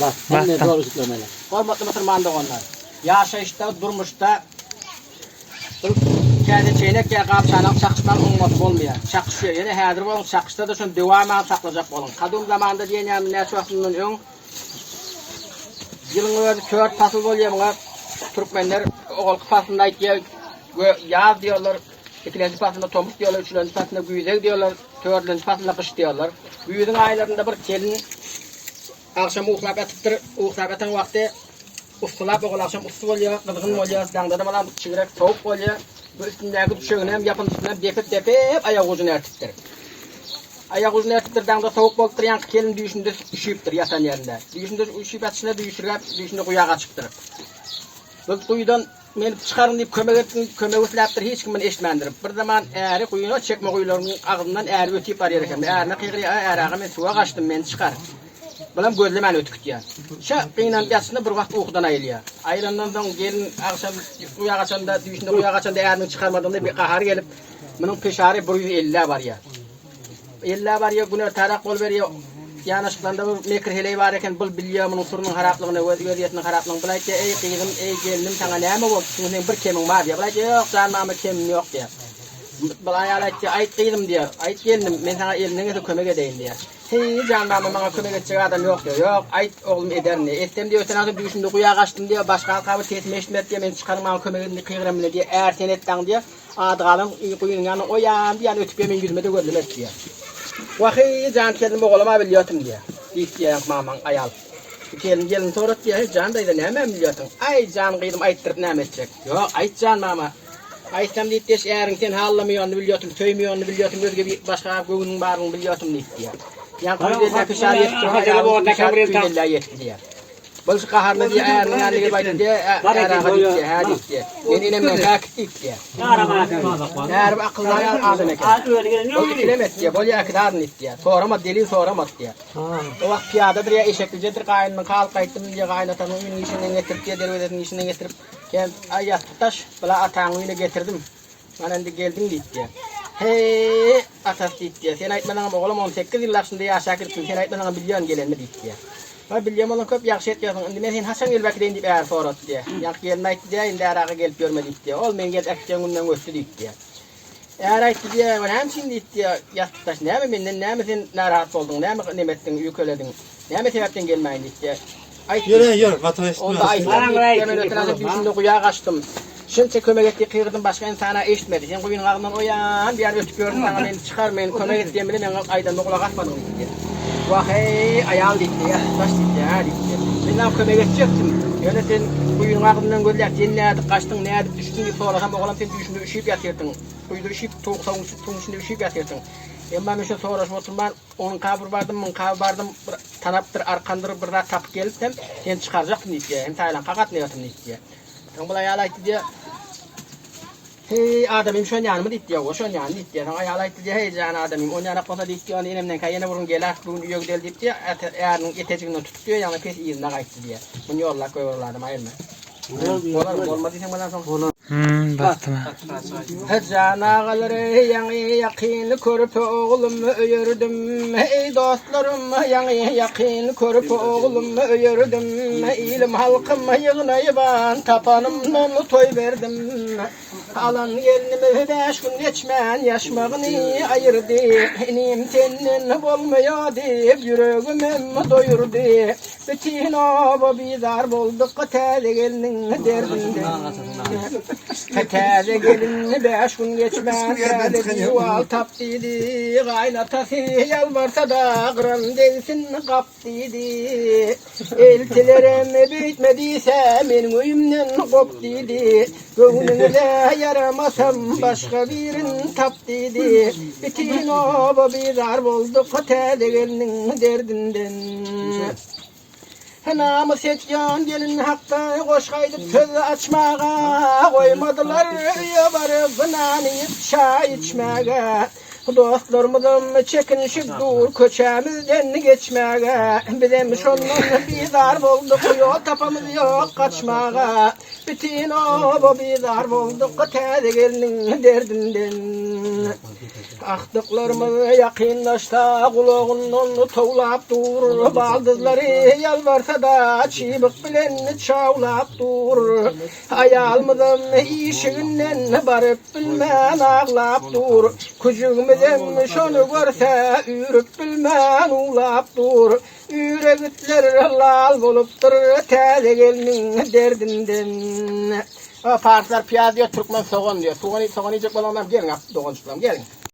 Bas. Hemme dogry jüklemeli. Hormatly musulman doganlar! Ýaşaýyşda, durmuşda bir käse çeýnek ýa gap-çanak çakyşmaň oňmasy bolmaýar. Çakyşýar. Ýöne häzir boluň, çakyşsa-da şony döwämän saklajak boluň. Kadym zamanda diýen ýaly näçe wagt mundan öň ýylyň özi tört pasyl bolýar muňa. Türkmenler owalky paslynda aýtýar, ýaz diýýärler, ikilenji paslynda tomus diýýärler, üçülenji paslynda güýzeg diýýärler, dördülenji paslynda gyş diýýärler. Güýzüň aýlarynda bir gelin Agşam uklap ýatypdyr. Uklap ýatan wagty ussulap ogul agşam ussy bolýar, gyzgyn bolýar, daňdada balam çigrek sowuk bolýar. Bu üstündäki düşegini hem ýapyndysynam depip-depip aýak ujuny ertipdir. Aýak ujuny ertipdir, daňda sowuk bolupdyr, ýaňky gelin düýşünde üşüpdir ýatan ýerinde. Düýşünde üşüp ýatyşyna düýşürgäp, düýşünde guýa gaçypdyr. Bu guýudan Meni çykaryň diýip kömek etsin, kömek isläpdir, hiç kim muny eşitmändir. Bir zaman äri guýuna çekme guýularyň agzyndan äri ötüp barýar eken. Ärine gygyrýar, Aý, är aga, men suwa gaçdym, meni çykar. Bulam gözlemän ötüp gitýär. Şa gynanyp ýatyşyna bir wagt ukudan aýylýar. Aýylandan soň gelin agşam guýa gaçanda, düýşünde guýa gaçanda äriniň çykarmadygyny bir gahary gelip, munuň peşary bir ýüz ellä barýar. Ellä barýa, günortarak boluberýä. Ýanaşyklarynda bir mekir heleý bar eken, bul bilýä munuň surunyň haraplygyny, wezýetiniň haraplygyny. Bul aýtýa, Eý, gyzym, eý, gelnim, saňa näme boldy, şuňa seň bir kemiň bar diýýä. Bul aýtýa, Ýok, jan mama, kemim ýok diýýä. Bul aýal aýtýa, Aýt, gyzym diýýä, aýt, gelnim, men saňa elimden gelse kömek edeýin diýýä. Heý, jan mama, maňa kömek etjek adam ýok diýýä. Ýok, aýt, oglum, ederin diýýä. Etsem diýýä, öten agşam düýşümde guýa gaçdym diýýä, başga halka bir sesimi eşitmedi diýýä, meni çykaryň, maňa kömek ediň diýip gygyran bile diýýä, är sen et daň diýýä. Ady galan guýynyň ýanyna o ýan bu ýan ötüp ýa meň ýüzüme-de gözlemedi diýýär. Waheý, jan keldim oglum-a bilýotim diýýär. Diýip diýýär mamaň aýal. Bu gelin gelin sorat diýýär, heý jan daýza nämäni bilýotiň? Aý jan gyzym aýtdyryp näme etjek? Ýok, aýt jan mama. Aýtsam diýip deş äriň sen hallamaýanyny bilýotim, söýmeýänini bilýotim, özge bir başga göwnüň baryny bilýotim diýip diýýär. Ýaňky ýüz ellä peşar ýetip duran aýalyň peşar 250 ýetdi diýýär. Bolşy gaharyna diýýär, äriniň ýanyna gelip aýtdy diýýär, är aga diýip diýýär, hä diýip diýýär. Men enemden päkit diýip diýýär. Ärim akylly aýal adam eken. Ol ikilemet diýýär, bolýa äkidarin diýip diýýär. Soramady, delil soramady diýýär. O wagt pyýadadyr ýa eşeklijedir, gaýynymyňka alyp gaýtdym diýýär, gaýynatamyň öýüniň işiginden getirip diýýär, derwezesiniň işiginden getirip, Sen, aý ýassyk daş, bula ataňyň öýüne getirdim. Mana indi geldiň diýip diýýär. Heý, atasy diýip diýýär. Sen aýtmasaňam oglam 18 ýyllap şunda ýaşap gidipsiň, sen aýtmasaňam bilýän gelenimi diýip diýýär. Waý, bilýän bolsaň köp ýagşy etýärsiň. Indi men seni haçan gelip äkideýin diýip äri sorady diýýär. Ýaňky gelin aýtdy diýýär, indi är aga gelip ýörme diýip diýýär. Ol meni gelip äkitjegin günden ötdi diýip diýýär. Äri aýtdy diýýär, o näme üçin diýip diýýär, ýassykdaş näme menden näme sen narahat bolduň, näme neme etdiň, öýkelediň, näme sebäpden gelmäýin diýip diýýär. Aýt Ýör, ýör, gaty eşitmez. Onda aýtsam diýip, men öten agşam düýşümde guýa gaçdym. Şunça kömek et diýip gygyrdym, başga ynsana eşitmedi. Sen guýynyň agzyndan o ýan, bu ýan ötüp ýördüň, saňa meni çykar, meni kömek et diýen bile meň aýdanyma gulak asmadyň diýipdi. Wah-eý, aýal diýipdi, ýassykdaş diýipdi, hä diýipdi. Men saňa kömek etjekdim. Ýöne sen guýynyň agzyndan gözläp, sen nädip gaçdyň, nädip düşdüň diýip sorasam, oglum sen düýşümde üşüp ýatyrdyň. Guýuda üşüp, suwuň içinde üşüp ýatyrdyň. Emma men şo soraşyp oturman, Onuňka bir bardym, muňka bir bardym, bir tanapdyr, arkandyr, bir zat tapyp gelipsem, seni çykarjakdym diýip diýýär. Hem taýlanka gatnaýatym diýip diýýär. Soň bul aýal aýtdy diýýär. Heý, adamym şon ýanymy diýip diýýär. Owa, şon ýany diýip diýýär. Soň aýal aýtdy diýýär, Heý, jan adamym, on ýanak bolsa diýip diýýär, ony enemdenkä ýene bir gün geläs, bu gün öýe gideli diýip diýýär. Äriniň etejiginden tutup diýýär, ýaňy pes yzyna gaýtdy diýýär. Muny ýollap goýber ol adamy aýyrma. Bolar, bolmaz diýseň bolan soň. Hmm, basdym. Jan agalar eý ýaňy ýakyn körpe oglum öýerdim Eý dostlarym ýaňy ýakyn körpe oglum öýerdim Ilim halkym ýygnaýban tapanymdan toý berdim Alan gelnimi bäş gün geçmän ýaşmagyny aýyrdy Inim senden bolmaýa diýip ýüregimem doýurdy Bütin oba bizar bolduk täze gelniň derdinden. Täze gelin bäş gün geçmän täze diwal tap diýdi. Gaýynatasy ýalbarsa-da gyran degsin gap diýdi. Eltilerem beýtme diýse meniň öýümden gop diýdi. Göwnüňize ýaramasam başga birin tap diýdi. Bütin oba bizar bolduk täze gelniň derdinden. Namys etýän gelin hakda goşgy aýdyp söz açmaga, Goýmadylar öýe baryp nan iýip çaý içmäge. Dostlarymyzam çekinişip dur köçämizden geçmäge. Bizem şondan bizar bolduk, ýol tapamyz ýok gaçmaga. Bütin oba bizar bolduk täze gelniň derdinden. Agtyklarymyz ýakynlaşsa gulagyndan towlap dur. Baldyzlary ýalbarsa-da çybyk bilen çawlap dur. Aýalymyzam işiginden baryp bilmän aglap dur. Küjügimizem şony görse üýrüp bilmän uwlap dur. Üregitler lal bolupdyr täze gelniň derdinden. Parslar pyýaz diýýär, türkmen sogan diýýär. Sogan iýjek bolanlar geliň, doganjyklarym, geliň.